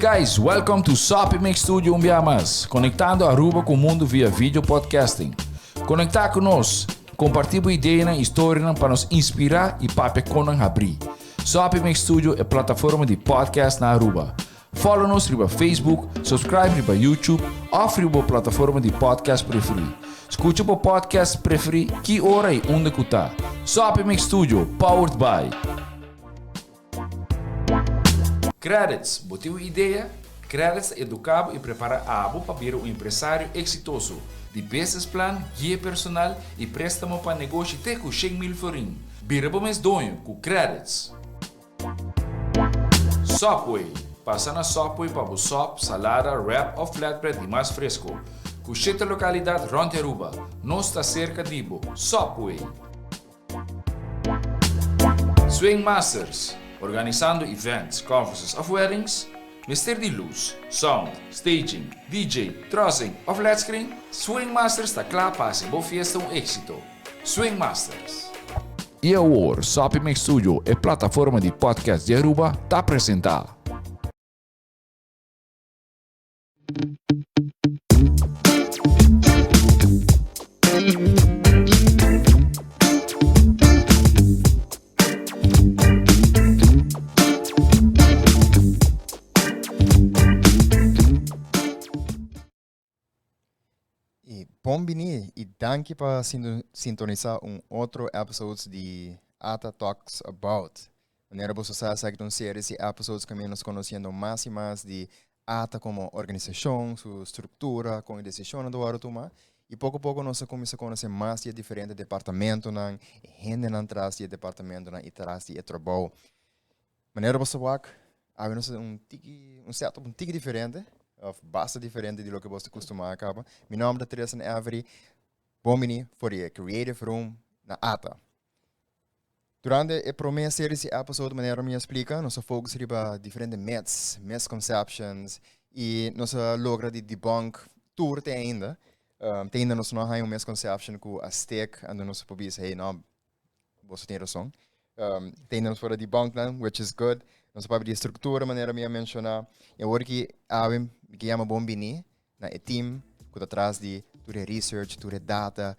guys, welcome to Soppy Mix Studio un bia mas, conectando Aruba cu mundo via video podcasting. Conecta cu nos, comparti bo ideanan y storianan pa nos inspira y papia con nan habri. Soppy Mix Studio e plataforma di podcast na Aruba. Follow nos riba Facebook, subscribe riba YouTube of riba bo plataforma di podcast preferi. Scucha bo podcast preferi ki ora y unda cu ta. Soppy Mix Studio, powered by. Credits, bo tin un idea? Credits ta educa bo y prepara abo pa bira un empresario exitoso. Di business plan, guia personal y prestamo pa negoshi te cu 100,000 florin. Bira bo mes doño cu Credits. Subway, Pasa na Subway pa bo sop, salada, wrap of flatbread di mas fresco. Cu shete localidad rond di Aruba. Nos ta cerca di bo. Subway! Swing Masters, Organisando events, conferences of weddings? Mester di luz, sound, staging, DJ, trussing of led screen? Swing Masters ta cla pa haci bo fiesta un exito. Swing Masters. Y awor, Soppy Mix Studio, e plataforma di podcast di Aruba, ta presenta. Y bon bini y danki pa sintonisa un otro episodes di ATA Talks About. Manera boso sa, esaki ta un series di episodes kaminda nos conociendo mas y mas di ATA como organisacion, su structura, con e decisionnan ta wòrdu tuma. Y poco poco nos a cuminsa conoce mas di e diferente departamentonan, e hendenan tras di e departamentonan y tras di e trabou. Manera boso wak, awe nos un tiki, un setup un tiki diferente, of basta diferente di loke boso ta kustumá kaba. Mi nòmber ta Tristan Avery. Bon bini for di e Creative Room na ata. Durante e promé series di episode, manera mi a splika, nos a focus riba diferente myths, misconceptions, i nos a logra di debunk tur te ainda. Te ainda nos no a haña un misconception ku a stick, anto nos por bisa, hey, no, boso tin rason. Te ainda nos por a debunk nan, which is good. Nos a papia di e struktura, manera mi a menshoná. I awor ki awe mi ke yama bon bini na e team ku ta tras di tur e research, tur e data,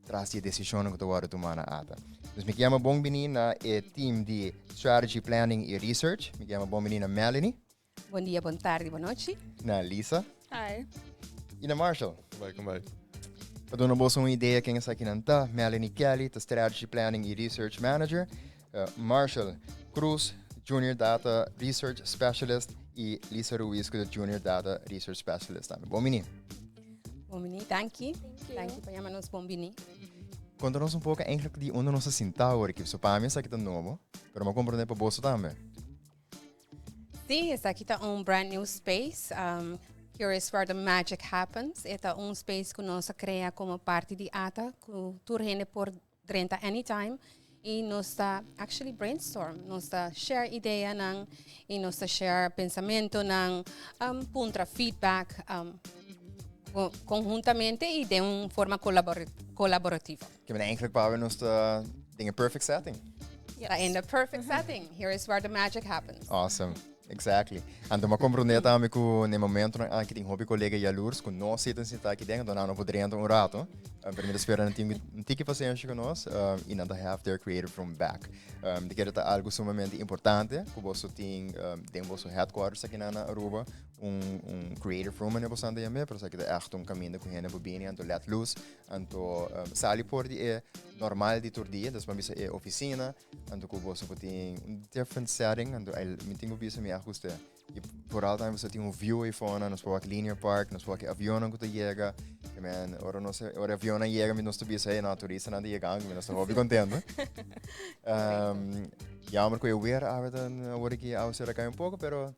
tras di e desishonnan ku ta wòrdu tumá na ata. Dus mi ke yama bon bini na e team di Strategy Planning i Research. Mi ke yama bon bini na Melanie. Bon dia, bon tardi, bon nochi. Na Lisa. Hi. I na Marshall. Bai con bai. Pa duna boso un idea ken esakinan ta, Melanie Kelly ta Strategy Planning i Research Manager, Marshall Cruz, Junior Data Research Specialist i Lisa Ruiz ku ta Junior Data Research Specialist tambe. Bon bini. Bon bini, danki. Danki pa yama nos bon bini. Konta nos un poko eigenlijk di unda nos a sinta awor aki. So pa mi esaki ta nobo, pero mi a komprende pa boso tambe. Sí, esaki ta un brand new space. Here is where the magic happens. E ta un space ku nos a krea komo parti di ata, ku tur hende por drenta anytime y nos ta actually brainstorm, nos ta share ideanan y nos ta share pensamentonan, um, puntra feedback um, conjuntamente y den un forma colabor colaborativo. Ke men eigenlijk pa nos ta den a perfect setting. Yes. In the perfect setting. Here is where the magic happens. Awesome. Exactly. Anto m'a comprende tambe cu na e momentonan aki tin hopi colega jaloers cu no zitten sinta aki den, anto nan no por drenta un rato. Pero mi ta spera nan tin un tiki paciencia cu nos y nan ta have their creative room back. Mi ta kere ta algo sumamente importante cu boso tin den boso headquarters aki nan na Aruba un un creative room manera boso nan ta yam'e, pero esaki ta echt un caminda cu hende por bini anto let loose, anto sali for di e normal di tur dia, dus ban bisa e oficina, Anto ku boso por tin un different setting, anto mi tin ku bisa mi a gusta. I vooral tambe boso tin un view ei fona, nos por wak Linear Park, nos por wak e avionnan ku ta yega. I men, ora nos, ora e avionnan yega mi nos ta bisa, hey, no, turistanan ta yegando, mi nos ta hopi kontento. Jammer ku e weer awe ta awor aki awe a kai un poko, pero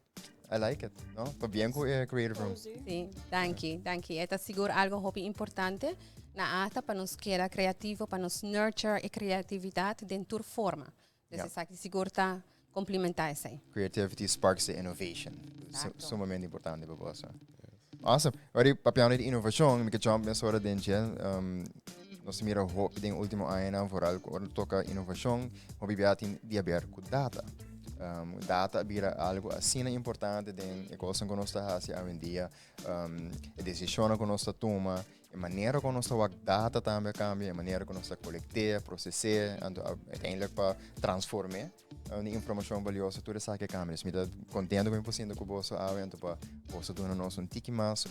I like it, no? Pabien ku e creative room. Sí, danki, danki. E ta sigur algo hopi importante na ata pa nos keda creativo, pa nos nurture e creatividad den tur forma. Dus esaki sigur ta complementa esei. Creativity sparks the innovation. Sumamente importante pa boso. Awesome. Ora papiando di innovacion, mi ke jump mesora den dje. Nos mira hopi den ultimo añanan, vooral ora toca innovacion, hopi bia tin di haber cu data. Data a bira algo asina importante den e cosnan cu nos ta haci awendia. E decisionnan cu nos ta tuma, e manera cu nos ta wak data tambe a cambia, e manera cu nos ta colect'é, proces'é, anto uiteindelijk pa transform'é di informacion valioso, tur esaki a cambia. Dus mi ta contento cu mi por sinta cu boso awe anto pa boso duna nos un tiki mas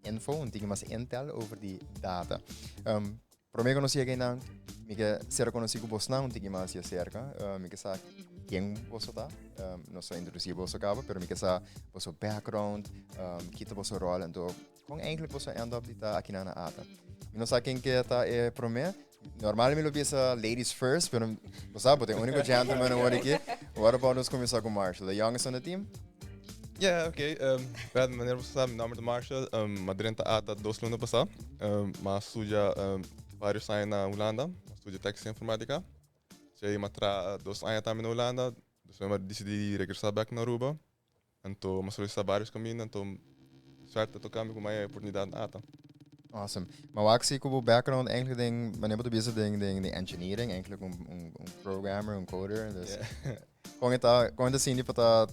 info, un tiki mas intel over di data. Prome ku nos yega einan, mi ke ser konosí ku bosnan un tiki mas di aserka. Mi ke sa ken boso ta. Nos a introdusí boso kaba, pero mi ke sa boso background, ki ta boso ròl, anto kon eindelijk boso a end up di ta akinan na ata. Mi no sa ken ke ta e promé. Normal mi lo bisa ladies first, pero bo sa, bo ta e úniko gentleman awor aki. What about nos kuminsá ku Marshall, the youngest on the team? Yeah, ok. Well, manera boso sa, mi nomber ta Marshall. Mi a drenta ATA 2 luna pasá. Mi a studia varios aña na Hulanda. Mi a studia Technische Informatica. Djei mi a traha 2 aña tambe na Hulanda. Despues mi a disidí di regresá bèk na Aruba. Anto mi a solisitá varios kaminda, anto suerte a toká mi ku mi a haña e oportunidat na ATA. Awesome. Maar wak si ku bo background eigenlijk den, wanneer bo ta bisa den engineering, eigenlijk un programmer, un coder. Dus kon e ta, kon e ta sinti pa ta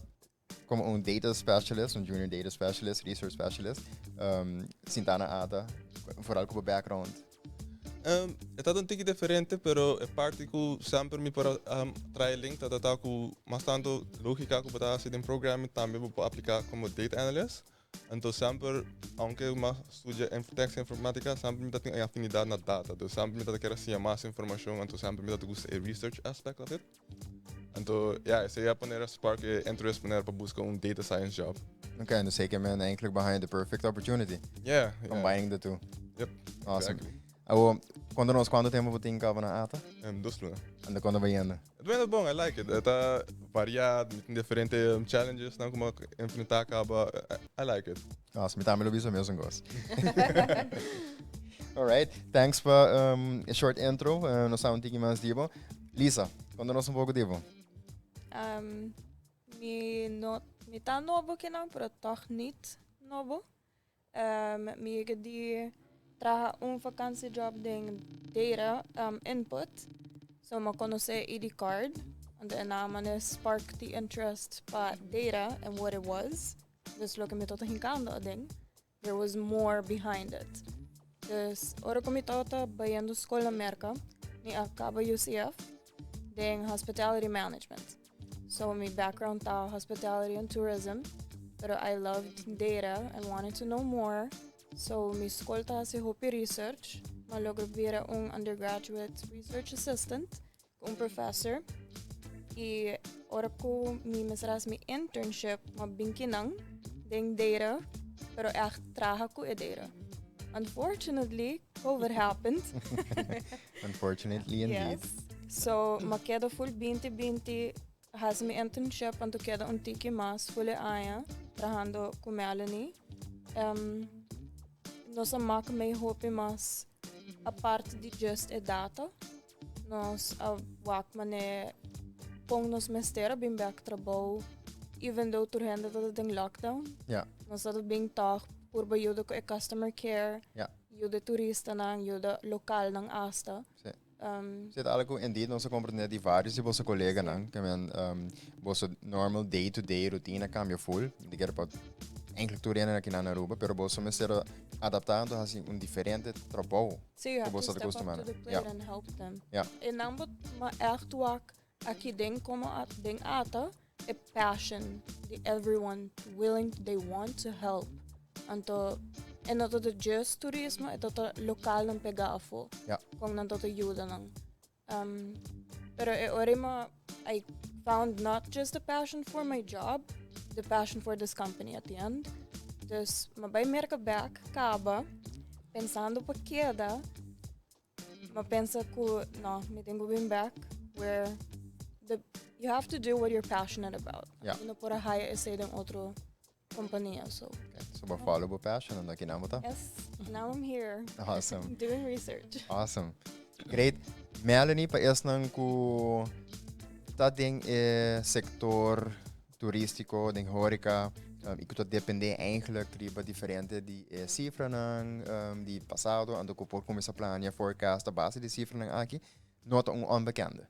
como un data specialist, un junior data specialist, research specialist, sinta na ATA, vooral ku bo background? E ta un tiki diferente, pero e parti ku semper mi por a trae link ta ta ku mas tanto logika ku bo ta hasi den programming tambe bo por aplika komo data analyst. Anto semper, aunke mi a studia teks informatica, semper mi ta tin e afinidad na data. Dus semper mi ta kier a siña mas informacion, anto semper mi ta gusta e research aspect of it. Anto, ja, esei a poner a spark e interest manera pa busca un data science job. Ok, dus zeker men eigenlijk behind the perfect opportunity. Yeah. Combining the two. Yep. Awesome. Exactly. Awo, konta nos kuantu tempu bo tin kaba na ATA? 2 luna. Anda konta bayendo? Het bayendo bon, I like it. E ta variá, mi tin diferente challenges nan ku mi a enfrentá kaba. I like it. Awesome, mi tambe lo bisa mesun kos. Alright, thanks pa e short intro. Nos sa un tiki mas di bo. Lisa, konta nos un poko di bo. Mi no, mi ta nobo kinan, pero tòg nit nobo. Mi yega di traha un vakantiejob den data input. So mi a konosé ID card. Anto e nan a spark the interest pa data and what it was. Dus loke mi tabata hinkando aden. There was more behind it. Dus ora ku mi tabata bayendo skol na Merka, mi a kaba UCF den hospitality management. So mi background ta hospitality and tourism, pero I loved data and wanted to know more. So mi skol ta hasi hopi research. Mi a logra bira un undergraduate research assistant ku un professor. I ora ku mi mester hasi mi internship, mi a bin kinan den data, pero echt traha ku e data. Unfortunately, COVID happened. Unfortunately, indeed. Yes. So, m'a keda full 2020 hasi mi internship, anto keda un tiki mas full e aña trahando ku Melanie. Nos a mak mei hopi mas apart di just e data. Nos a wak mane kon nos mester a bin bek trabou even though tur hende tabata den lockdown. Nos tabata bin tòg purba yuda ku e customer care. Yuda e turistanan, yuda lokalnan asta. Sí. Sí, ta algo ku indeed nos a komprendé di varios di boso koleganan, ke men boso normal day to day rutina kambia full, di kere pa enkele tur hende aki na Aruba, pero boso mester a adaptá anto hasi un diferente trabou Sí, you ku have to boso ta step up kustumá. to the plate and help them. E nan bo ma echt wak aki den komo den ata e passion di everyone willing they want to help. Anto e no ta just turismo, e ta lokalnan pega afo. Kon nan ta yuda nan. Pero e ora ma I found not just the passion for my job, the passion for this company at the end. Dus m'a bai Merca back kaba pensando pa keda. M'a pensa ku no, mi tin ku bin back where the you have to do what you're passionate about. Mi no por a haya esei den otro kompania. So. Okay. So bo follow bo passion and aki nan bo ta? Yes, now I'm here. Awesome. Doing research. Awesome. Great. Melanie, pa esnan ku ta den e sektor turístiko, den horeca, i ku ta dependé eigenlijk riba diferente di e sifranan di pasado, anto ku por kuminsá plania forecast a base di sifranan aki, no ta un onbekende.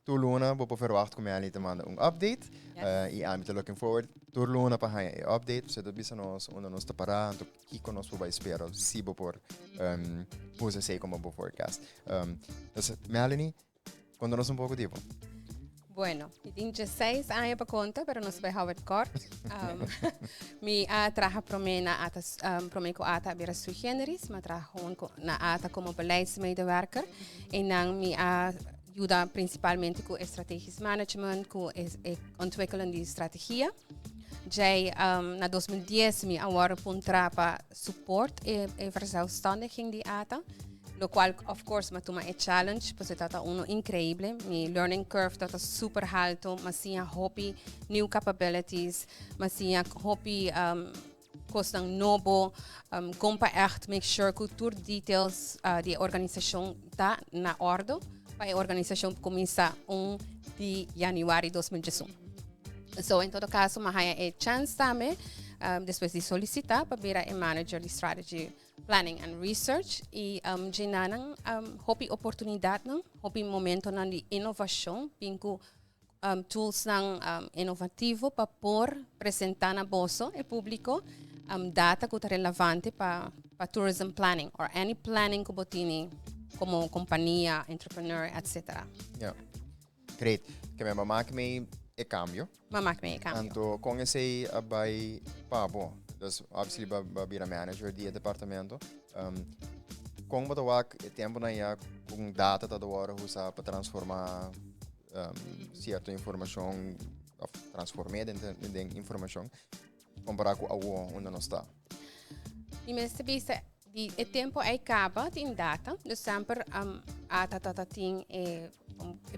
Tur luna bo por verwacht ku Melanie ta manda un update. Yes. I ami ta looking forward tur luna pa haña e update. Pasobra ta bisa nos unda nos ta pará, anto kiko nos por bai spera si bo por usa esei komo bo forecast. Dus Melanie, konta nos un poko di bo. Bueno, mi tin 16 aña pa konta, pero nos ta bai hou het kort. Mi a traha promé na ATA, promé ku ATA a bira sui generis, mi a traha gewoon na ATA komo beleidsmedewerker. Einan mi a yuda principalmente cu e strategisch management, cu e ontwikkelen di strategia. Djei na 2010 mi a worde puntra pa support e verzelfstandiging di ATA. Lo cual, of course, m'a tuma e challenge, pues e tata uno increíble. Mi learning curve tata super alto, m'a siña hopi new capabilities, m'a siña hopi cosnan nobo, con pa echt make sure cu tur details di e organisacion ta na orde pa e organisacion cuminsa 1 di januari 2021. So, en todo caso, m'a haya e chance tambe, despues di solicita, pa bira e manager di strategy, planning and research y djenanan hopi oportunidadnan, hopi momentonan di innovacion, bin cu toolsnan innovativo pa por presenta na boso, e publico, data cu ta relevante pa tourism planning or any planning cu bo tini como compania, entrepreneur, etc. Ja. Great. Ke men maak mee e cambio. Ma maak mee e cambio. Anto con esey a bay pa bo? Dus obviously ba bira manager di e departamento. Con bo ta wak e temponan ya con data ta worde usa pa transforma cierto informacion of transforme den informacion compara cu awo unda nos ta? Mi mester bisa di e tempo ei caba tin data, dus semper ata tata tin e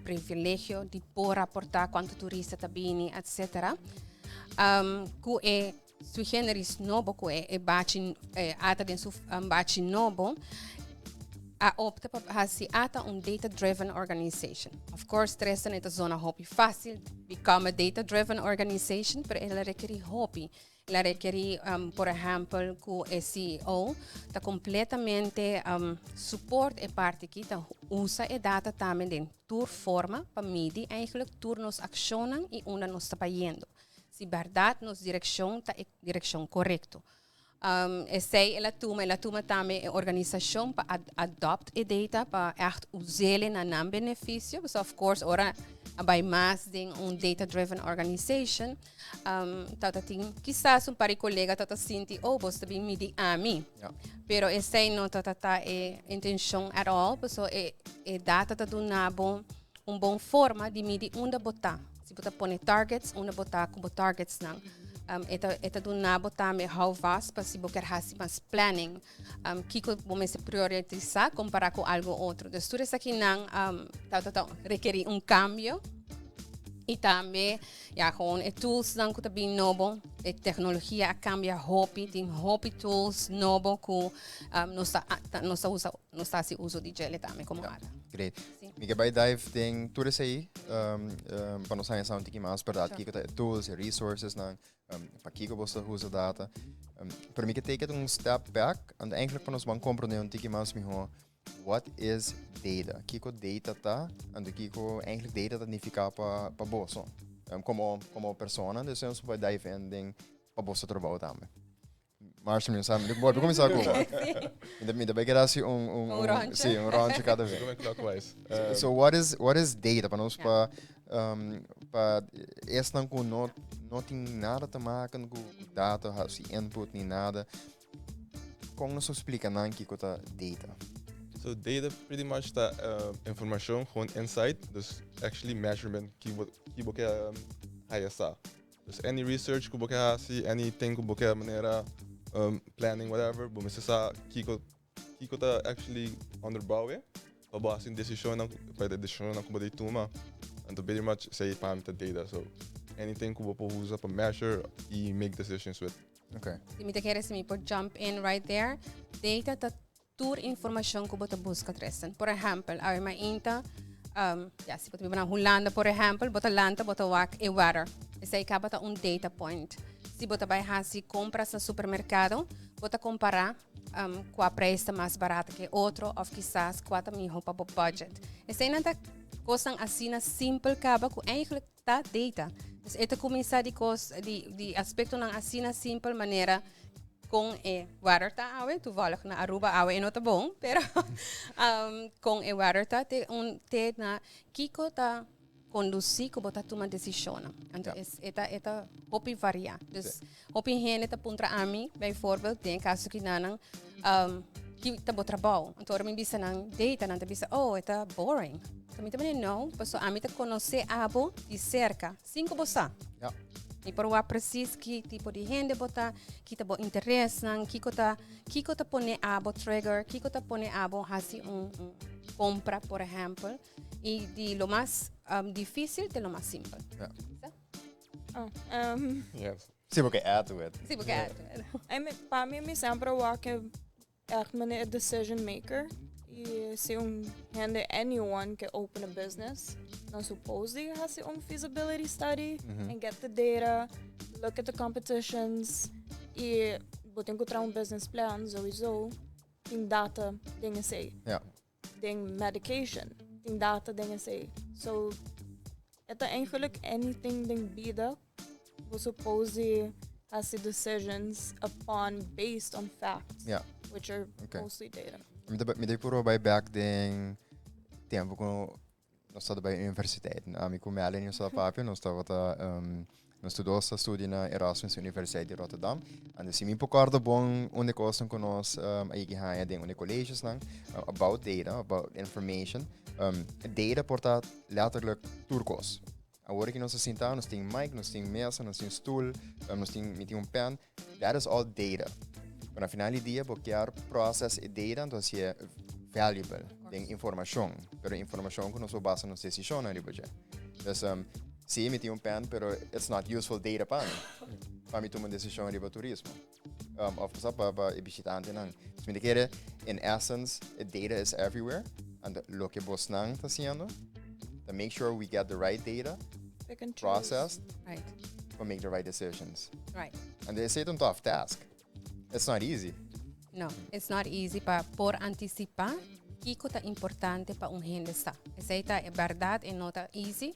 privilegio di por raporta cuanto turista ta bini, etcetera. Cu e sui generis nobo, cu e bachi, e ata den su bachi nobo, a opta pa haci ata un data-driven organization. Of course, Tristan, e ta zona hopi facil, become a data-driven organization, pero el a rekeri hopi. El a rekeri, por ehempel, cu e CEO ta completamente support e parti aki, ta usa e data tambe den tur forma pa midi eigenlijk tur nos accionnan y unda nos ta bayendo. Si berdad nos direccion ta e direccion corecto. Esey el a tuma tambe e organisacion pa adopt e data, pa echt usele na nan beneficio. So of course, ora bay mas den un data-driven organization, tata tin kisas un par di colega tata sinti, "Oh, bo ta bin midi ami." Pero esey no tata ta e intencion at all, so e data ta duna bo un bon forma di midi unda bo ta. Si bo ta pone targets, unda bo ta cu bo targets nan. E ta duna bo tambe houvast pa si bo kier haci mas planning. Kico bo mester prioritiza compara cu algo otro. Dus tur esaki nan ta rekeri un cambio. Y tambe, ja, gewoon e tools nan cu ta bin nobo, e tecnologia a cambia hopi, tin hopi tools nobo cu nos ta usa, nos ta haci uso di djele tambe como ATA. Great. Si. Mi ke bay dive den tur esey pa nos haña sa un tiki mas, berdad, kiko ta e tools e resources nan, pa kiko bo ta usa data. Pero mi ke take it un step back, and eigenlijk pa nos ban comprende un tiki mas miho what is data? Kiko data ta, and kiko eigenlijk data ta nifica pa boso como persona, dus nos bay dive in den pa boso trabou tambe. Marcia, mi sabe, bo cuminsa cu. Mi ta bay keda asina un Un rondje. Si, un rondje cada vez. Going clockwise. So what is data? Pa nos pa esnan cu no tin nada te maken cu data, haci input ni nada. Con nos explica nan kiko ta data? So data pretty much ta informacion, gewoon insight, dus actually measurement ki bo ke haya sa. Dus any research ku bo ke hasi, anything ku bo ke manera planning, whatever, bo mester sa kiko ta actually onderbouwen. Pa bo hasi un decision nan, pa e decision nan ku bo di tuma. Anto pretty much esey pa mi ta data. So anything ku bo por usa pa measure y make decisions with. Si mi ta kere si mi por jump in right there. Data ta tur informacion cu bo ta busca, Tristan. Por ehempel, awe mainta, ja, si bo ta biba na Hulanda, por ehempel, bo ta lanta, bo ta wak e weather. Esey caba ta un data point. Si bo ta bay hasi compras na supermercado, bo ta compara cua prijs ta mas barata cu otro, of kisas cua ta miho pa bo budget. Esey nan ta Cosnan asina simpel caba cu eigenlijk ta data. Dus e ta cuminsa di cos di di aspectonan asina simpel manera con e weather ta awe, toevallig na Aruba awe e no ta bon, pero con e weather ta te un te na kico ta conduci cu bo ta tuma decisionnan. Anto es e ta e ta hopi varia. Dus hopi hende ta puntra ami bijvoorbeeld den e caso kinanan ki ta bo trabou. Anto ora mi bisa nan data nan ta bisa oh e ta boring. Anto mi ta bini no pasobra ami ta conoce abo di cerca sin cu bo sa. Mi por wak precies ki tipo di hende bo ta, ki ta bo interesnan, kiko ta kiko ta pone abo trigger, kiko ta pone abo hasi un un compra por ehempel. Y di lo mas difícil te lo mas simpel. Ja. Sa? Oh, Yes. Si bo ke add to it. Si bo ke add to it. I mean, pa mi, mi semper wak echt meneer decision maker. Y si un hende, anyone can open a business, dan supposedly hasi un feasibility study and get the data, look at the competitions y bo tin cu traha un business plan sowieso, tin data den esey. Den medication, tin data den esey. So, e ta eigenlijk anything den bida, bo suppose hasi decisions upon based on facts, which are mostly data. Mi ta mi ta puro bai back den tempo ku nos tabata bai universiteit. Ami ku Melanie nos tabata papia, nos tabata nos tur dos ta studia na Erasmus Universiteit di Rotterdam. Anto si mi por kòrda bon un di e kosnan ku nos a yega haña den un di e kolegionan about data, about information, data por ta letterlijk tur kos. Awor ki nos a sinta, nos tin mic, nos tin mesa, nos tin stoel, nos tin, mi tin un pen. That is all data. Pero na final di dia bo kier process e data, anto hasié valuable den informacion. Pero informacion ku nos por basa nos decisionnan riba dje. Dus, si, mi tin un pen, pero it's not useful data pa mi. Pa mi tuma un decision riba turismo. Of sa pa pa e bishitantenan. Dus mi ta kere, in essence, e data is everywhere. Anto loke bosnan ta haciendo, ta make sure we get the right data, Pick and choose. processed, pa make the right decisions. Anto esei ta un tough task. It's not easy. No, it's not easy pa por anticipa kiko ta importante pa un hende sa. Esei ta e berdad, e no ta easy.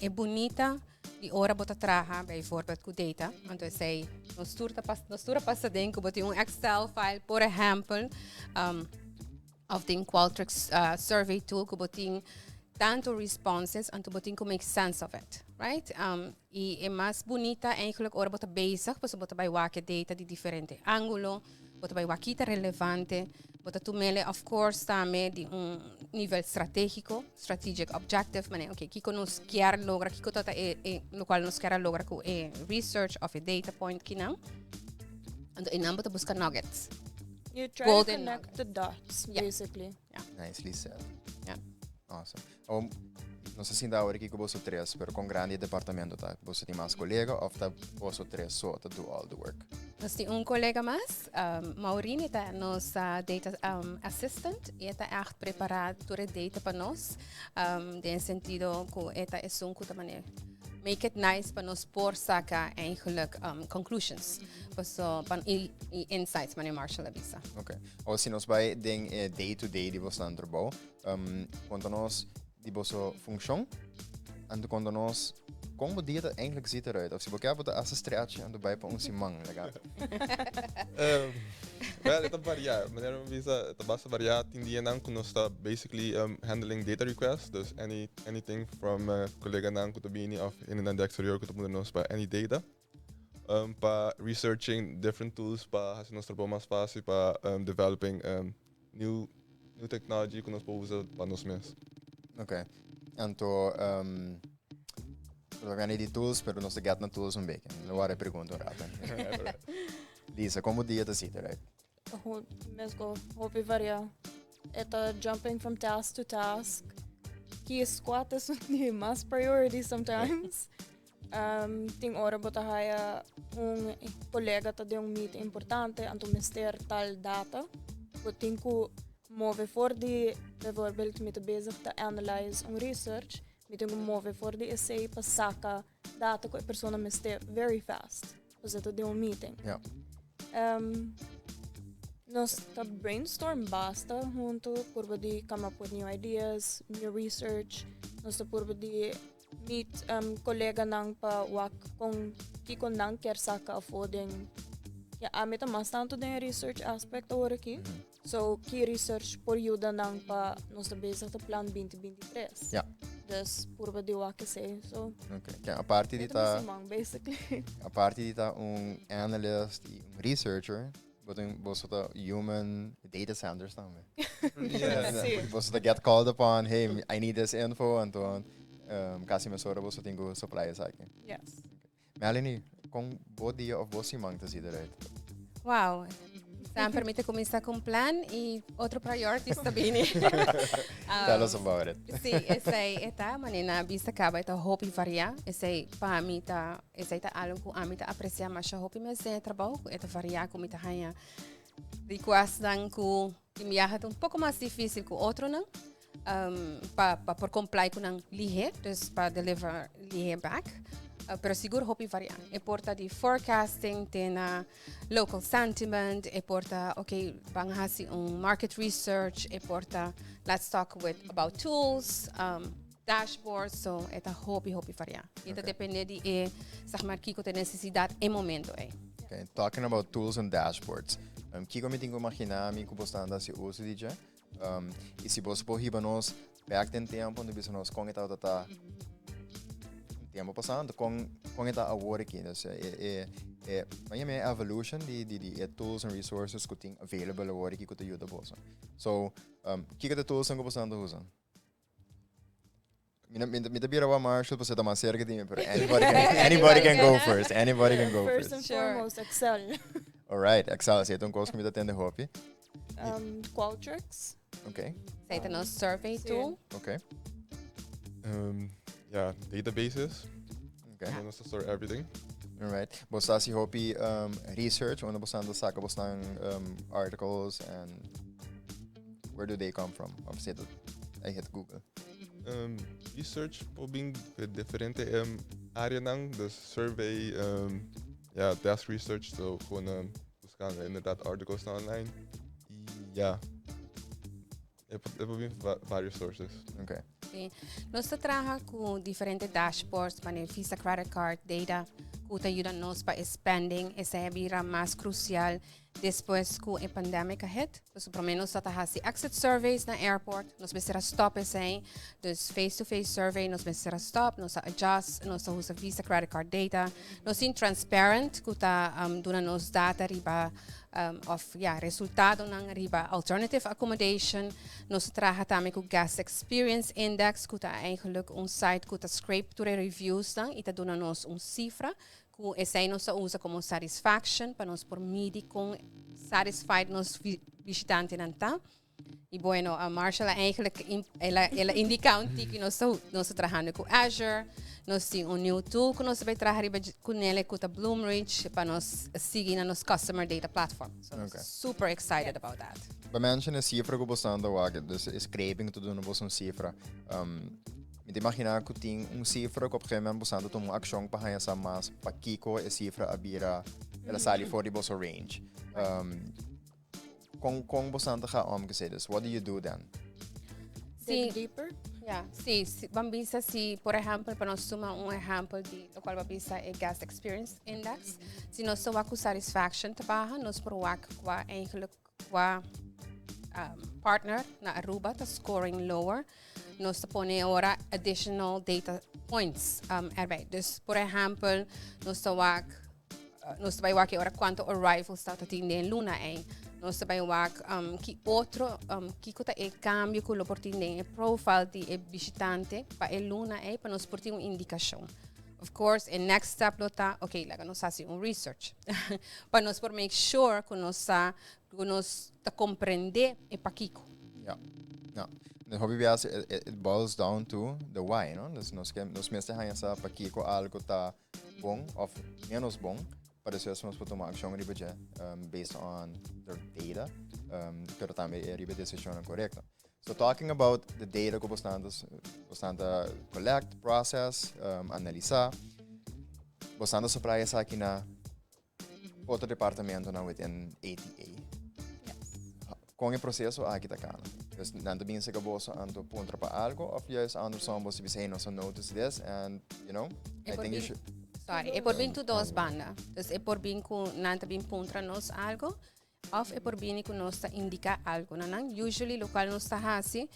E bunita di ora bo ta traha bijvoorbeeld ku data, anto esei nos tur ta pas, nos tur a pasa den ku bo tin un Excel file, por ehempel, of den Qualtrics survey tool ku bo tin tanto responses, anto bo tin ku make sense of it, right? I e mas bunita eigenlijk ora bo ta bezig, pasobra bo ta bai wak e data di diferente angulo, bo ta bai wak ki ta relevante, bo ta tumele of course tambe di un nivel strategico, strategic objective, manera ok, kiko nos kier logra, kiko ta ta e, e locual nos kier a logra ku e research of e data point kinan. Anto einan bo ta buska nuggets. You try to Golden connect nuggets. the dots, basically. Nicely said. Awesome. Oh, no sa sinta awor aki ku boso tres, pero kon grandi e departamento ta? Boso tin mas kolega of ta boso tres so ta do all the work? Nos tin un kolega mas, Maureen, e ta nos data assistant i e ta ègt prepará tur e data pa nos, den e sentido ku e ta esun ku ta manera make it nice pa nos por saka eigenlijk conclusions paso pa i insights manera Marshall a bisa. Ok. Awor si nos bai den e day to day di bosnan trabou, Konta nos di boso funshon, anto konta nos kon bo dia ta eindelijk ziet eruit. Of si bo kier bo ta hasta stretch anto bai pa un siman legal. Wel, e ta varia. Manera mi bisa, e ta basta varia. Tin dianan ku nos ta basically handling data requests, dus any anything from koleganan ku ta bini of hendenan di exterior ku ta puntra nos pa any data. Pa researching different tools pa hasi nos trabou mas fácil, pa developing new new technology ku nos por usa pa nos mes. Ok. Anto, lo gana di tools, pero nos ta get na tools un beke. Lo wara e pregunta un rato. Lisa, kon bo dia ta sita, right? Mesco hopi varia. E ta jumping from task to task. Ki squat is di mas priority sometimes. Tin ora bo ta haya un colega ta den un meeting importante, anto mester tal data. Bo tin cu move for di, bijvoorbeeld mi ta bezig ta analyze un research, mi tin cu move for di esey pa saca data cu e persona mester very fast. Pasobra ta den un meeting. Nos ta brainstorm basta hunto purba di come up with new ideas, new research. Nos ta purba di meet coleganan pa wak con kiko nan kier saca afo den. Ja, ami ta mas tanto den research aspect awor aki. So, ki research por yuda nan pa nos ta bezig ta plan 2023. Dus purba di wak esey. So, Okay. Kijk, aparte di e ta ta, mi siman, basically. Aparte di ta un analyst y un researcher, boso ta human data centers tambe. Boso ta get called upon, "Hey, I need this info," anto casi mesora boso tin cu supply esaki. Yes. Melanie, con bo dia of bo siman ta ziet eruit? Wow. Semper mi ta cuminsa cu un plan y otro priorities ta bini. Tell us about it. Si, esey ta, manera bisa caba, e ta hopi varia. Esey pa mi ta, esey ta algo cu ami ta aprecia masha hopi mes den e trabou, cu e ta varia, cu mi ta haya requestnan cu tin biaha ta un poco mas dificil cu otronan pa por comply cu nan lihe, dus pa deliver lihe back. Pero sigur hopi varia. E por ta di forecasting te na local sentiment, e por ta, ok, ban haci un market research, e por ta let's talk with about tools, dashboards, so e ta hopi hopi varia. E ta depende di e, zeg maar, kiko ta necesidad e momento ey. Okay, talking about tools and dashboards. Kiko mi tin cu imagina mi cu bo ta anda haci uso di dje? Y si bo por hiba nos back den tempo, anto bisa nos con e tabata un tempo pasando, con e ta awor aki. Dus e, ma yama e evolution di e tools and resources cu tin available awor aki cu ta yuda boso. So, kiko ta tools cu bo ta usa? Mi ta bira wa Marshall pasobra ta mas cerca di mi, pero anybody can go first. Anybody can go First first. and foremost, Excel. All right, Excel. Esey ta un cos cu mi ta tende hopi. Qualtrics. Esey ta nos survey tool. Yeah, databases. Nos ta store everything. All right. Bo ta haci hopi research, unda bo ta saca bo articles and where do they come from? Of is it I hit Google? Research por bin diferente areanan, dus survey, ja, desk research, so gewoon buscando inderdaad articles online. Y ja, e por bin varios sources. Si. Nos ta traha cu diferente dashboards, manera Visa credit card data, cu ta yuda nos pa spending, esey a bira mas crucial despues cu e pandemic a hit. Dus por lo menos ta haci exit surveys na airport, nos mester a stop esey, dus face-to-face survey nos mester a stop, nos a adjust, nos ta usa Visa credit card data, nos tin Transparent cu ta duna nos data riba of ja, resultadonan riba alternative accommodation. Nos ta traha tambe cu Guest Experience Index, cu ta eigenlijk un site cu ta scrape tur e reviews dan y ta duna nos un cifra, cu esey nos ta usa como satisfaction pa nos por midi con satisfied nos bishitantenan ta. Y bueno, Marshall eigenlijk el a indica un tiki, nos ta trahando cu Azure, nos tin un new tool cu nos ta bay traha riba cu nele cu ta Bloomreach pa nos sigui na nos customer data platform. So super excited about that. Bo a mention e cifra cu bo ta wak, dus e scraping ta duna bo un cifra. Mi ta imagina cu tin un cifra cu op een gegeven moment bo ta tuma un accion pa haya sa mas pakico e cifra a bira, el a sali for di boso range. Con bo ta ga omgezet? Dus what do you do then? Dig deeper. Ja, si, ban bisa si, por ehempel, pa nos tuma un ehempel di locual bo a bisa e Guest Experience Index. Si nos ta wak cu satisfaction ta baha, nos por wak qua eigenlijk qua partner na Aruba ta scoring lower. Nos ta pone ora additional data points erbij. Dus, por ehempel, nos ta bay wak ora cuanto arrivals ta tin den luna ey. Nos ta bay wak ki otro, kiko ta e cambio cu lo por tin den e profile di e bishitante pa e luna ey, pa nos por tin un indicacion. Of course, e next step lo ta, ok, laga nos haci un research pa nos por make sure cu nos sa, cu nos ta comprende e pakiko. Ja. De hopi bias it boils down to the why, no? Dus nos mester haya sa pakiko algo ta bon of menos bon, pa despues nos por tuma accion riba dje, based on the data, pero tambe e riba decision correcto. So talking about the data cu bo ta collect, process, analisa, bo ta supply esaki na otro departamento na within ATA. Yes. Con e proceso aki ta cana? Dus nan ta bin cerca boso anto puntra pa algo of juist andersom boso bisa hey nos a notice this and you know E I por think you bin should Sorry, e por bin tu dos banda. Dus e por bin cu nan ta bin puntra nos algo of e por bini cu nos ta indica algo na nan. Usually locual nos ta haci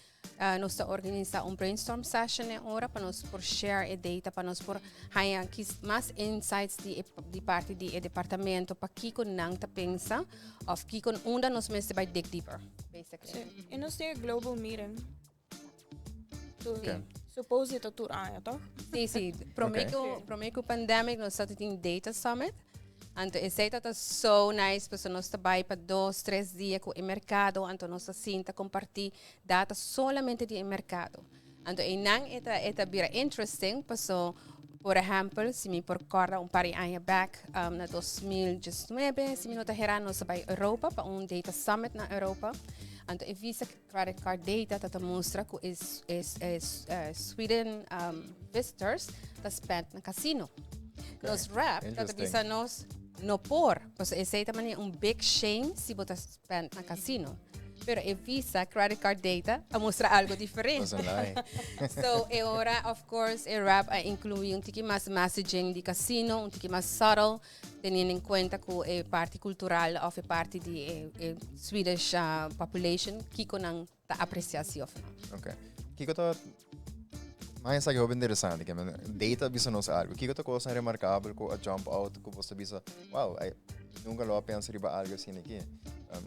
Nos ta organisa un brainstorm session e ora pa nos por share e data, pa nos por haña kis mas insights di e di parti di e departamento pa kiko nan ta pensa of kiko unda nos mester bai dig deeper, basically. Sí. I nos tin e global meeting. Tur, Okay. Suppose ta tur aña, toch? Sí, sí. Prome Okay. ku prome ku pandemic nos ta tin data summit. Anto esei ta ta so nice pasobra nos ta bai pa dos, tres dia ku e merkado, anto nos ta sinta kompartí data solamente di e merkado. Anto einan e ta e ta bira interesting paso por ehèmpel si mi por kòrda un par di aña bèk na 2019 si mi no ta herá nos a bai Europa pa un data summit na Europa. Anto e Visa credit card data ta ta mustra ku e e e Sweden visitors ta spend na casino. Nos rep ta ta bisa nos no por, pasobra esei ta manera un big shame si bo ta spend na casino. Pero e Visa credit card data a mustra algo diferente. So e ora of course e rep a inclui un tiki mas messaging di casino, un tiki mas subtle. Teniendo en cuenta cu e parti cultural of e parti di e, e Swedish population, kiko nan ta aprecia si of no. Ok. Kiko ta... Maar esaki hopi interesante, ke men data bisa nos algo. Kiko ta cosa remarkabel ku a jump out ku boso bisa, wow, I nunca lo a pensa riba algo asina aki.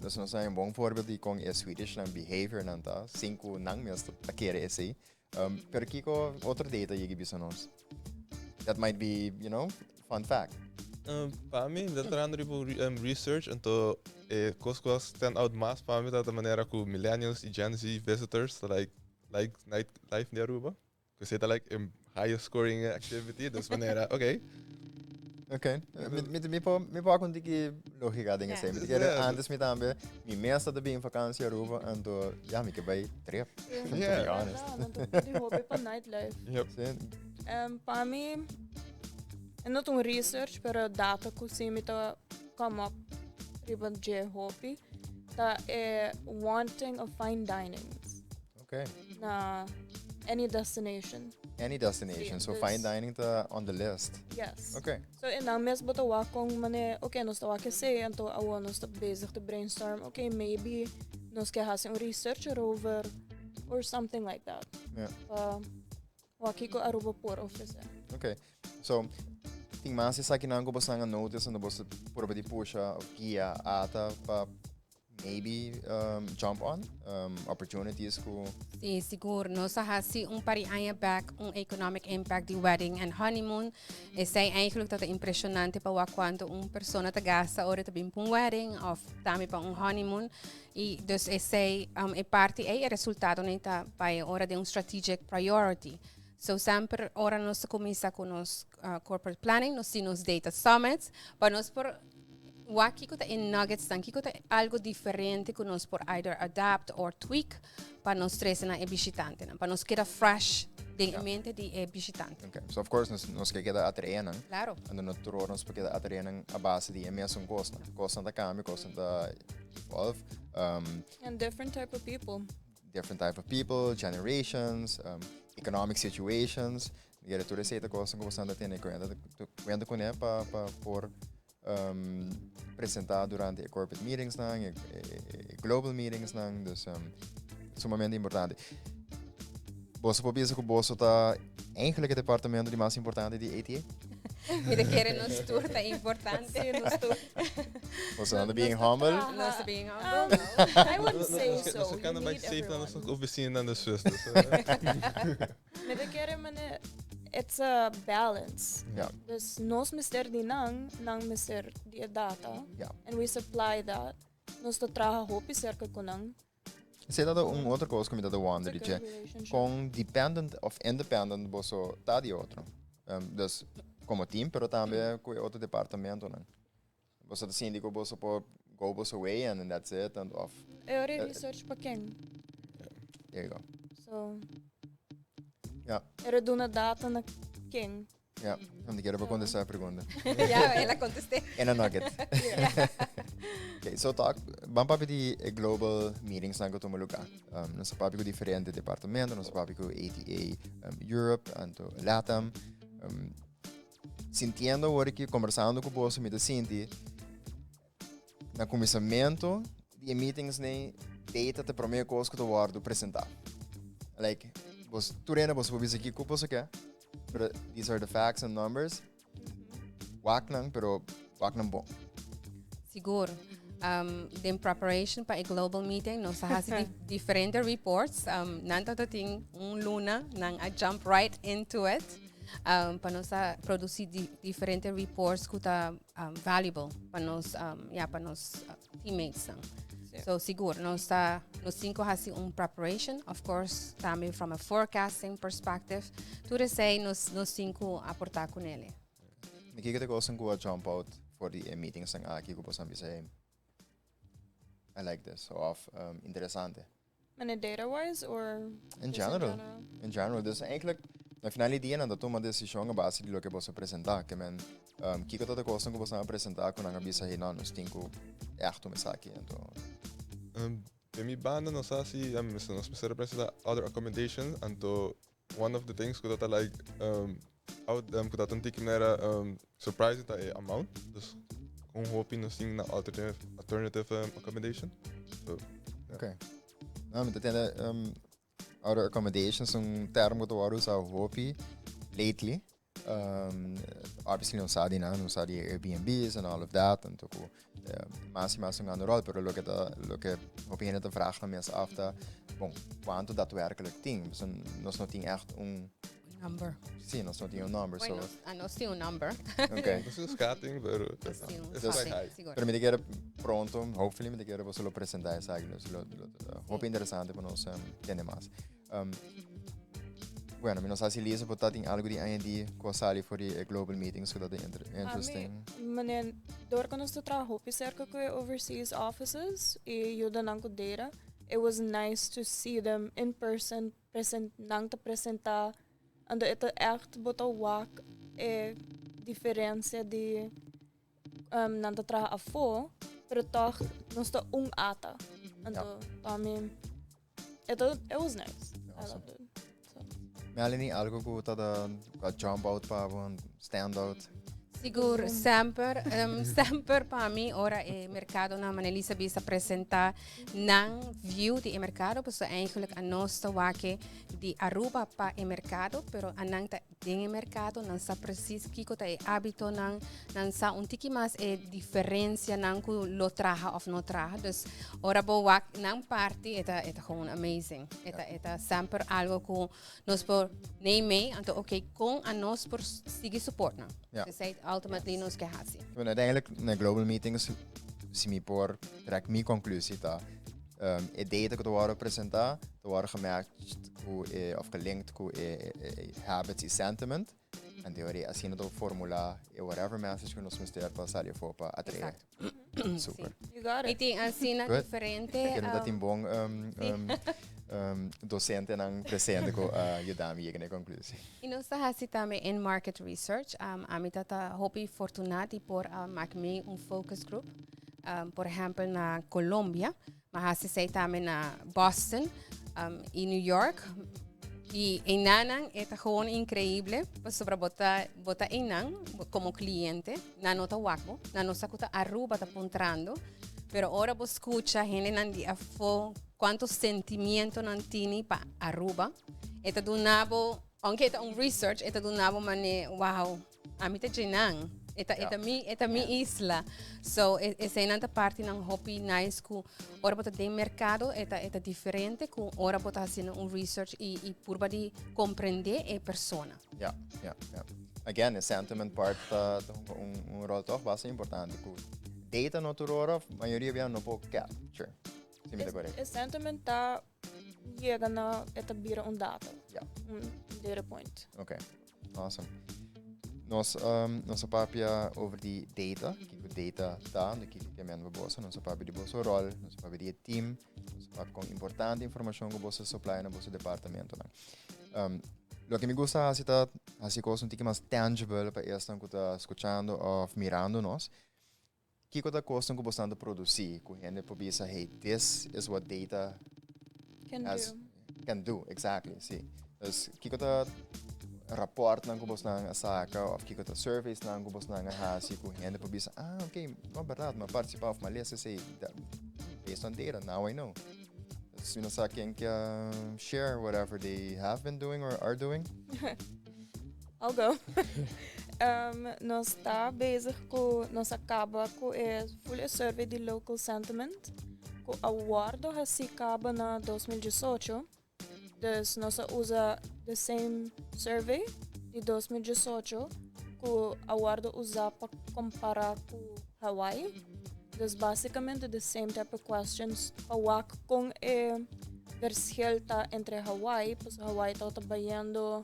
Dus nos hay un bon voorbeeld di kon e Swedish nan behavior nan ta, sin ku nan mes ta kere esei. Pero kiko otro data yegi bisa nos? That might be, you know, fun fact. Pa mi, mi ta trahando riba un research, anto e kos ku a stand out mas pa mi ta ta manera ku millennials i Gen Z visitors ta like like night life di Aruba. Ku esei ta like e highest scoring activity, dus manera, okay. Ok. Mi, mi, mi por, mi por con tiki lógica den ese. Mi kere antes mi tambe, mi mes ta bin vakantie Aruba, anto ja, mi ke bai trip. To be honest. Ja, want di hopi pa nightlife. Yep. Sí. Pa mi, e not un research, pero data ku si mi ta come up riba dje hopi, ta e wanting of fine dinings. Okay. Na any destination. Any destination. Sí, so dus- fine dining ta on the list. Yes. Okay. So en dan mes bo ta wak con mane, okay, nos ta wak esey, anto awo nos ta bezig te brainstorm, okay, maybe nos ke hasi un research erover or something like that. Yeah. Pa wak kiko Aruba por ofrece. Okay. So, tin mas esakinan ku bosan a notice anto boso purba di pusha of guia ata pa maybe jump on opportunities ku. Sí, sigur. Nos a hasi un par di aña bek un economic impact di wedding and honeymoon. Esei eigenlijk ta ta impresionante pa wak cuanto un persona ta gasta ora ta bin pa un wedding of tambe pa un honeymoon. Y dus esei e parti ei e resultadonan ta bai ora den un strategic priority. So semper ora nos ta cuminsa cu nos corporate planning nos tin nos data summits pa nos por wak kiko ta e nuggets nan, kiko ta algo diferente ku nos por either adapt or tweak pa nos trese na e bishitantenan, pa nos keda fresh den e mente di e bishitante. Okay. So of course nos nos ke keda atrae nan. Claro. Anto no tur ora nos por keda atrae nan a base di e mesun kosnan. Kosnan ta kambia, kosnan ta evolve. And different type of people. Different type of people, generations, economic situations. Mi kere tur esei ta kosnan ku boso ta tene kuenta kuenta kuné pa pa por presentá durante e corporate meetingsnan, e e global meetingsnan, dus sumamente importante. Boso por bisa ku boso ta eigenlijk e departamento di mas importante di ATA? Mi ta kere nos tur ta importante. Sí, nos tur. Boso nan ta bien humble. Nos ta bien humble. I wouldn't say so. Nos You kan bai need safe na nos everyone. oficina na Swiss. Dus, Mi ta kere mane, it's a balance. Ja. Dus nos mester di nan, nan mester di e data. Ja. And we supply that. Nos ta traha hopi cerca cu nan. Esei ta un otro cos cu mi ta ta wonder, It's a dice, good relationship. con dependent of independent boso ta di otro? Dus como team, pero tambe cu e otro departamentonan. Boso ta sinti cu boso por go boso way and then that's it, and of... E ora e research pa ken? There you go. So... Ja. Era duna data na ken? Ja, want ik heb ook contestar a pregunta. Ja, el a contesté. En a nugget. Ja. Okay, so talk, ban papia di e global meetings nan ku tuma lugar. Nos a papia ku diferente departamento, nos a papia ku ATA Europe, anto LATAM. Sintiendo awor ki conversando ku boso mi ta sinti na kuminsamentu di e meetings nei data ta prome kos ku ta wòrdu presentá. Like, bos tur hende boso por bisa kiko boso ke, pero these are the facts and numbers. Wak nan, pero wak nan bon. Sigur. Den preparation pa e global meeting, nos a hasi diferente reports. Nan tata tin un luna, nan a jump right into it. Pa nos a produci diferente reports ku ta valuable pa nos, ja, pa nos teammates nan. So sigur, nos ta, nos tin ku hasi un preparation, of course, tambe from a forecasting perspective. Tur esei nos tin ku aportá ku nele. Mi kiko ta kosan ku a jump out for di e meetings nan aki ku boso a bisa, "Hey, I like this," of "interesante"? Mane data wise or In just general. In general. Dus eigenlijk, na final di dia nan ta tuma desishon a base di loke boso presentá. Ke men, kiko ta de kosnan ku boso nan a presentá ku nan a bisa, "Hey, no, nos tin ku ègt tuma esaki"? Anto. Den mi banda nos a hasi, nos mester a presentá other accommodations, anto one of the things ku ta like out ku ta un tiki manera surprising ta e amount. Dus kon hopi nos tin na alternative accommodation. So, yeah. Okay. No, mi ta tende other accommodations un term ku ta wòrdu usá hopi lately. Obviously nos sa di nan, nos sa di Airbnbs and all of that, anto ku mas y mas un gando rol, pero loke ta, loke hopi hende ta vraag nan mes af ta, bon, cuanto daadwerkelijk tin? So, nos no tin echt un number. Sí, nos no tin un number, so. Bueno, nos tin un number. Okay. Nos tin un schatting, pero Nos tin un it's quite schatting, high. sigur. Pero mi ta kere pronto, hopefully mi ta kere boso lo presenta esaki, lo, hopi interesante pa nos tende mas. Bueno, mi no sa si Lisa por ta tin algo di añadi ku a sali for di e global meetings ku ta interesting. Ami, meneer, door ku nos ta traha hopi serka ku e overseas offices i yuda nan ku data, it was nice to see them in person, present, nan ta presenta, anto e ta echt bo ta wak e diferencia di nan ta traha afó, pero tòg nos ta un ata. Anto, pa mi, it was nice. I loved it. So. Melanie, algo ku ta da jump out pa bo, stand out? Sigur, semper, semper pa mi ora e mercado na Manelisa bisa presenta nan view di e mercado, pues eigenlijk a nos ta wake di Aruba pa e mercado, pero anan ta den e mercado, nan sa precies kiko ta e hábitonan, nan sa un tiki mas e diferencianan ku lo traha of no traha. Dus ora bo wak nan parti, e ta gewoon amazing. E ta semper algo ku nos por neem mee, anto oké, kon a nos por sigui support nan. Dus ei ultimately nos ke hasi. Bueno, uiteindelijk, na global meetings, si mi por trek mi conclusie ta, e data ku ta worden presentá, ta worden gematcht ku e, of gelinkt ku e habits i sentiment. En theorie, asina ta formula e whatever message ku nos mester pa sali afó pa atraer. Super. You got I it. tin asina Good. diferente. Kero dat tin bon docentenan presente ku yuda mi yega na e conclusie. I nos ta hasi tambe in market research. Ami ta hopi fortunati por maak mee un focus group. Por ehempel na Colombia, ma hasi sei tambe na Boston i New York. I einan e ta gewoon increíble, pasobra bo ta einan como cliente, nan no ta wak bo, nan no sa ku ta Aruba ta puntrando, pero ora bo scucha hendenan di afó cuanto sentimiento nan tini pa Aruba, e ta duna bo, aunque ta un research, e ta duna bo mane, "Wow, ami ta djenan. E ta mi isla." So, esei nan ta parti nan hopi nice ku ora bo ta den mercado, e ta diferente ku ora bo ta haciendo un research i purba di comprende e persona. Ja. Again, e sentiment part ta un rol toch bastante importante. Ku data no tur ora, mayoria bia no por capture. Si mi ta correcto. E sentiment ta yega na e ta bira un data. Un data point. Ok, awesome. Nos a papia over di data, kiko data ta, di kiko ke men boso, nos a papia di boso rol, nos a papia di e team, nos a papia kon importante informashon ku boso supply na boso departamento nan. Loke mi gusta hasi ta hasi kos un tiki mas tangible pa esnan ku ta skuchando of mirando nos. Kiko ta kosnan ku boso ta produsí ku hende por bisa, "Hey, this is what data can has do. Can do," exactly, si. Dus kiko ta rapportnan ku boso a saka òf kiko ta surveysnan ku boso a hasi ku hende por bisa, "Ah, ok, no, berdat, m'a partisipá òf m'a lesa esei, based on data, now I know"? Dus mi no sa ken ke share whatever they have been doing or are doing. I'll go. Nos ta bezig ku, nos a kaba ku e full survey di local sentiment ku a wòrdu hasi kaba na 2018. Dus nos a usa the same survey di 2018 ku a wòrdu usá pa kompará ku Hawaii. Dus básikamente the same type of questions pa wak kon e verschil ta entre Hawaii, pues Hawaii ta bayendo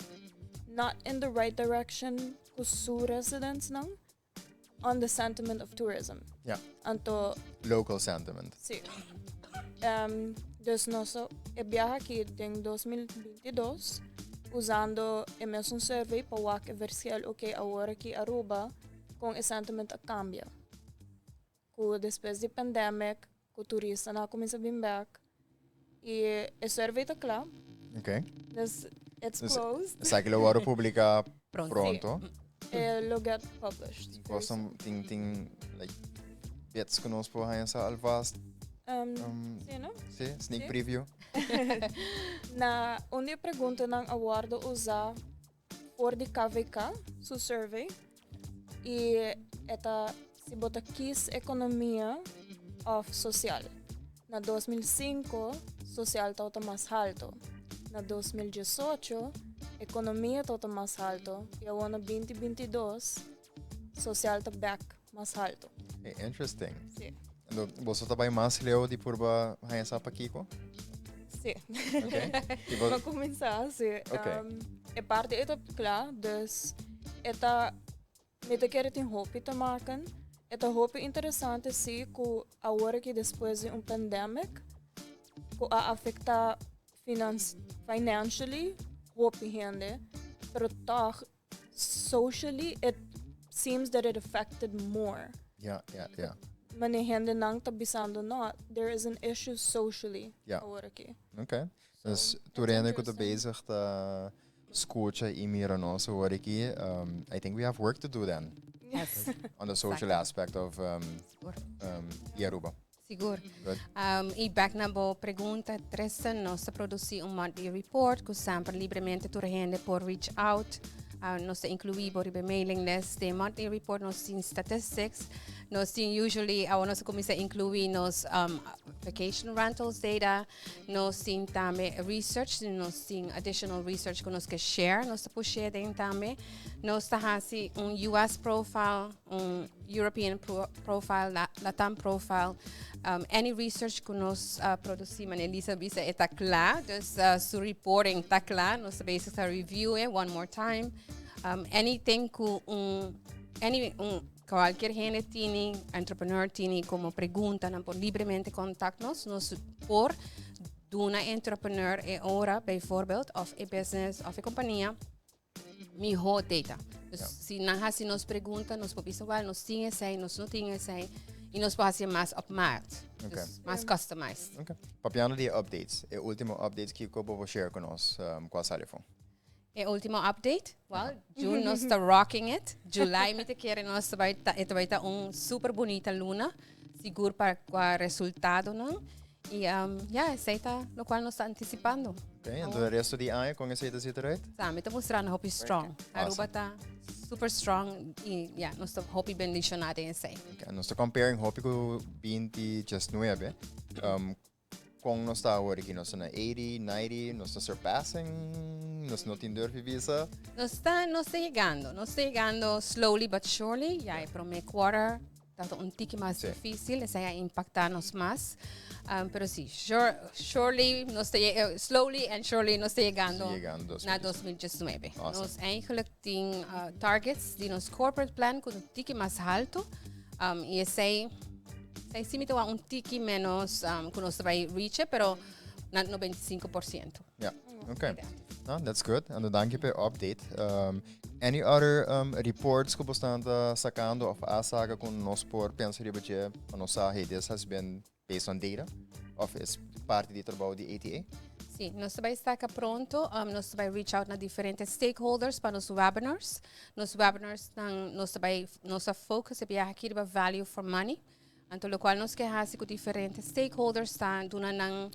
not in the right direction ku su residents nan on the sentiment of tourism. Anto Local sentiment. Si. Dus nos a biaha aki den 2022 usando e mesun survey pa wak e verschil, ok, awor aki Aruba kon e sentiment a kambia. Ku despues di pandemic, ku turistanan a kuminsá bin bèk. I e survey ta kla. Dus it's Dus closed. Esaki lo wòrdu publiká Pronto. Pronto. E lo get published. Tin kosnan, tin like bits ku nos por haña sa alvast? Si, no? Si, sneak Si. preview. Na un di e preguntanan a wòrdu usá for di KVK su survey i e ta si bo ta kies ekonomia òf sosial. Na 2005 sosial tabata mas halto. Na 2018 ekonomia tabata mas halto i awor na 2022 sosial ta bèk mas halto. Hey, interesting. Si. Anto, boso ta bai mas leu di purba haña sa pakiko? Si. Tipo, M'a kuminsá, si. E parti ei ta kla, dus e ta, mi ta kere tin hopi te maken. E ta hopi interesante si ku awor aki despues di un pandemic ku a afektá financially hopi hende, pero tòg socially it seems that it affected more. Mane hendenan ta bisando no, there is an issue socially awor aki. Ok. Dus So, tur hende ku ta interesting. Bezig ta skucha i mira nos awor aki, I think we have work to do then on the social aspect of Aruba. Sigur. Good. I back na bo pregunta, Tristan, nos ta produsí un monthly report ku semper libremente tur hende por reach out. Nos ta inkluí bo riba e mailing list. Den monthly report nos tin statistics. Nos tin usually, awor nos a kuminsá inkluí nos vacation rentals data. Nos tin tambe research, nos tin additional research ku nos ke share, nos ta push'é den tambe. Nos ta hasi un US profile, un European profile, Latam profile, any research ku nos produsí, manera Elisa a bisa, e ta kla. Dus su reporting ta kla. Nos ta bezig ta review e one more time. Anything ku un kualkier hende tini, entrepreneur tini komo pregunta, nan por libremente contact nos. Nos por duna entrepreneur e ora, bijvoorbeeld, of e business, of e kompania, mihó data. Dus si nan hasi nos pregunta, nos por bisa, "Well, nos tin esei, nos no tin esei." I nos por hasi mas op maat. Dus mas customized. Ok. Papiando di updates, e último updates kiko bo por share ku nos, kua sali for? E último update? Well, June nos ta rocking it. July mi ta kere nos ta bai ta, e ta bai ta un super bunita luna. Sigur pa kua resultadonan. I ja, esei ta lokual nos ta antisipando. Ok, anto e resto di aña kon esei ta zit eruit? Sa, mi ta mustrando hopi strong. Awesome. Aruba ta super strong i ja, nos ta hopi bendishoná den esei. Ok, nos ta comparing hopi ku 2019. Kon nos ta awor aki? Nos ta na 80, 90, nos ta surpassing, nos no tin durf bisa? Nos ta yegando, nos ta yegando slowly but surely. Ja, e promé quarter ta un tiki mas difísil, esei a impaktá nos mas. Pero si, surely, nos ta, slowly and surely nos ta yegando Yegando na 2019. Awesome. Nos eigenlijk tin targets di nos corporate plan ku un tiki mas haltu. I esei si mi ta un tiki menos ku nos ta bai reach, pero nos Na 95%. Yeah. Okay. No, that's good. En dank je per update. Any other reports ku bo ta sakando òf a saka ku nos por pensa riba dje pa nos sa, "Hey, this has been based on data," òf e parti di trabou di ATA? Si, nos ta bai saka pronto, nos ta bai reach out na diferente stakeholders pa nos webinars. Nos webinars nan nos ta bai nos focus e biaha aki riba value for money. Anto lokual nos ke hasi ku diferente stakeholders ta duna nan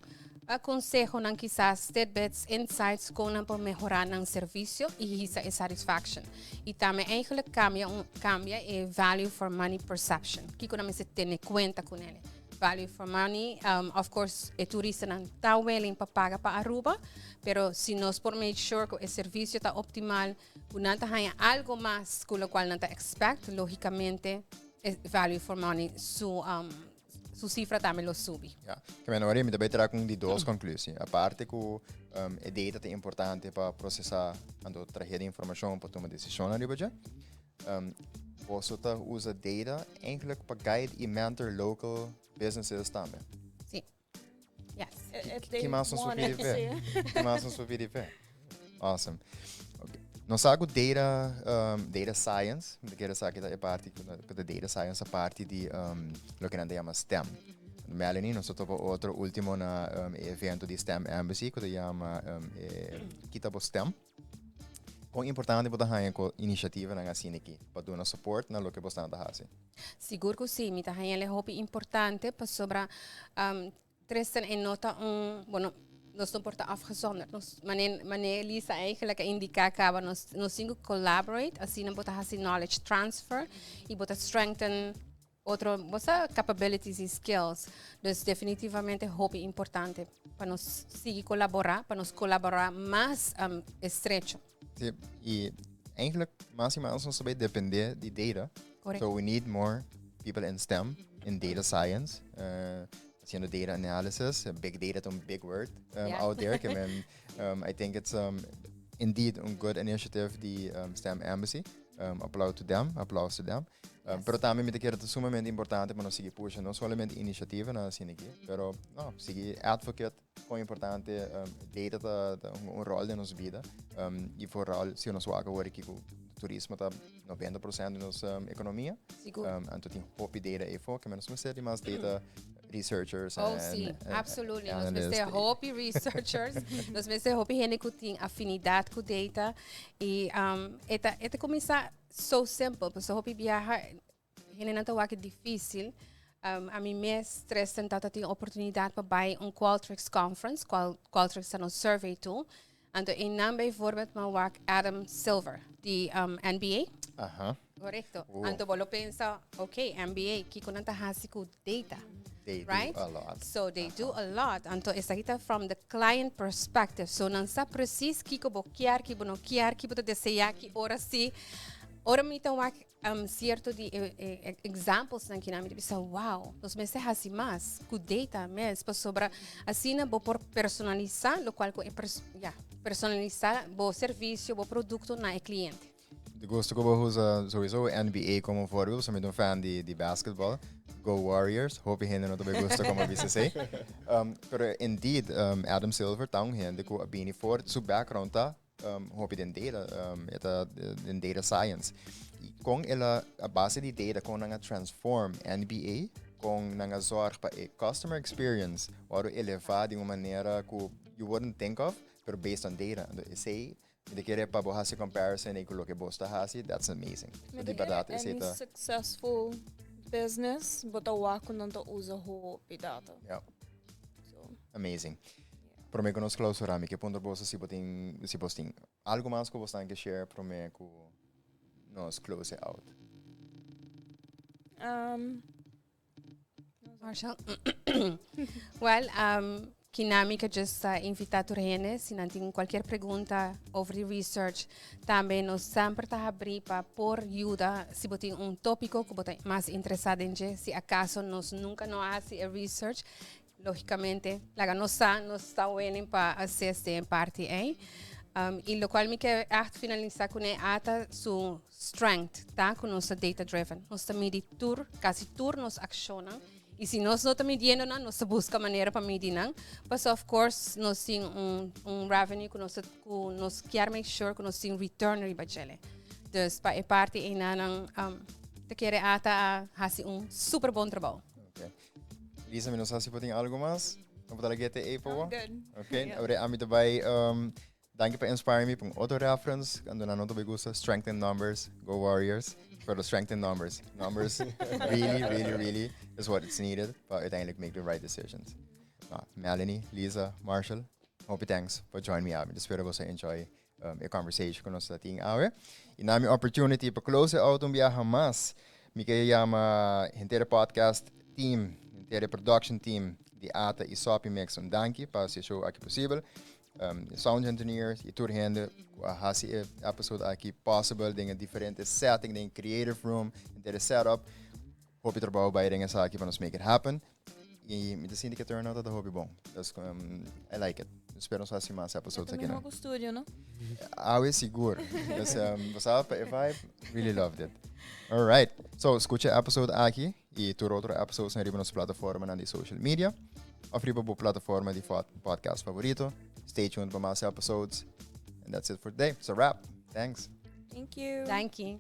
konseho nan kisas tidbits, insights kon nan por mehorá nan servisio i hisa e satisfaction. I tambe eigenlijk kambia e value for money perception. Kiko nan mester tene kuenta kuné. Value for money, of course, e turistanan ta willing pa paga pa Aruba, pero si nos por make sure ku e servisio ta optimal, ku nan ta haña algu mas ku lokual nan ta expect, lógikamente e value for money su sifra tambe lo subi. Ja. Ke men ora mi tambe traha ku di dos konklushon. Aparte ku e data ta importante pa prosesá anto traha informashon pa tuma desishon ariba dje. Bo ta usa data eigenlijk pa guide i mentor local businesses tambe. Si. Yes. If they Ki mas nos want it, pidi? Si. Ki mas nos pidi? Awesome. Okay. Nos sa data science, mi ke sa ku e parti ku data science e parti di loke nan ta yama STEM. Melanie, nos a topa otro último na evento di STEM Embassy, ku ta yama Kita Bo STEM. Kon importante bo ta haña ku inisiativanan asina aki, pa duna support na loke bo ta hasi? Sigur ku si, mi ta haña hopi importante pasobra Tristan e no ta un, bueno, nos no por ta afgezonderd. Nos, manera Lisa eigenlijk indiká kaba, nos tin ku collaborate, asina bo ta hasi knowledge transfer i bo ta strengthen otro bo capabilities i skills. Dus definitivamente hopi importante pa nos sigui kolaborá, pa nos kolaborá mas estrecho. Si, i eigenlijk mas i mas nos ta dependé di data. Korekto. So we need more people in STEM, in data science, hasiendo data analysis. Big data is a big word out there. Ke men, I think it's indeed a good initiative, the STEM Embassy. Applaud to them, applause to them. Pero tambe mi ta kere sumamente importante pa nos sigui pusha no solamente inisiativanan asina aki, pero no, sigui advocate kon importante data ta un ròl den nos bida i vooral si nos wak awor aki ku turismo ta 90% di nos ekonomia. Anto tin hopi data ei, ke nos mester di mas data researchers Oh, and, si, absolutely. Nos analysts. mester hopi researchers, nos mester hopi hende ku tin afinidat ku data i e ta kuminsá so simple, pasobra hopi biaha hende nan ta wak difísil. Ami mes, Tristan, tata tin oportunidat pa bai un Qualtrics conference, Qualtrics ta un survey tool. Anto einan bijvoorbeeld m'a wak Adam Silver, di NBA. Korekto. Anto bo lo pensa, ok, NBA, kiko nan ta hasi ku data? They Right? do a lot. So they do a lot. Anto esaki ta from the client perspective. So nan sa precies kiko bo kier, kiko no kier, kiko ta deseá, ki ora si. Ora mi ta wak sierto di examples nan ku mi ta bisa, "Wow, nos mester hasi mas ku data mes," pasobra asina bo por personalisá, lokual ku e ja, personalisá bo servisio, bo produkto na e kliente. Mi gusta ku bo a usa sowieso NBA komo voorbeeld. Mi ta un fan di basketball. Go Warriors. Hopi hende no tambe gusta kon BCC. Pero indeed, Adam Silver ta un hende ku a bini for su background ta hopi den data, e ta den data science. I kon el a, a base di data, kon nan a transform NBA, kon nan a zorg pa e customer experience wòrdu elevá di un manera ku you wouldn't think of, pero based on data. Anto, esei mi ta kere pa bo hasi comparison ku loke bo ta hasi, that's amazing. Mi Di ta berdat, kere esei any ta successful business, bo ta wak ku nan ta usa hopi data. So, Amazing. Promé ku nos klousurá, mi ke puntra bo si bo tin algu mas ku bo ke share promé ku nos close it out. Marshall. Well, ku mi ke just invitá tur hende, si nan tin kualke pregunta over di research, tambe nos semper ta habrí pa por yuda si bo tin un tópiko ku bo ta mas interesá den, si akaso nos nunka no hasi e research, lógikamente, laga nos sa, nos ta willing pa assist den parti ei. I lokual mi ke echt finalisá ku ATA su strength, ta? Ku nos data driven. Nos ta midi tur, kasi tur nos akshonnan. Y si nos no ta midiendo nan, nos ta busca manera pa midi nan. Paso of course nos tin un revenue cu nos kier make sure cu nos tin return riba djele. Dus pa e parti einanan ta kere ATA a haci un super bon trabou. Okay. Lisa, mi no sa si bo tin algo mas. No por ta gete ei pa bo? I'm good. Okay. Yeah. Awor ami ta bai danki pa inspire mi pa un otro reference. Cuando nan no ta bai gusta Strength in Numbers. Go Warriors. Pero strength in numbers. Numbers really, really, really is what it's needed pa uiteindelijk make the right decisions. Nou, Melanie, Lisa, Marshall, hopi thanks pa join me awe. Mi ta spera boso enjoy e conversation cu nos ta tin awe. Y na mi opportunity pa close out un biaha mas, mi ke yama henter e podcast team, henter e production team di ATA y Soppy Mix un danki pa haci e show aki posibel. E sound engineers y tur hende cu a haci e episode aki possible den e diferente setting, den e creative room, henter e setup. Hopi trabou bay den esaki pa nos make it happen. Y mi ta sinti cu e turnout ta hopi bon. Dus I like it. Espero nos haci mas episodes aki nan. Studio, no? Awe sigur. Dus bo sa pa e vibe, really loved it. All right. So, scucha e episode aki y tur otro episodes riba nos plataformanan di social media of riba bo plataforma di podcast favorito. Stay tuned pa mas episodes. And that's it for today. It's a wrap. Thanks. Thank you. Thank you.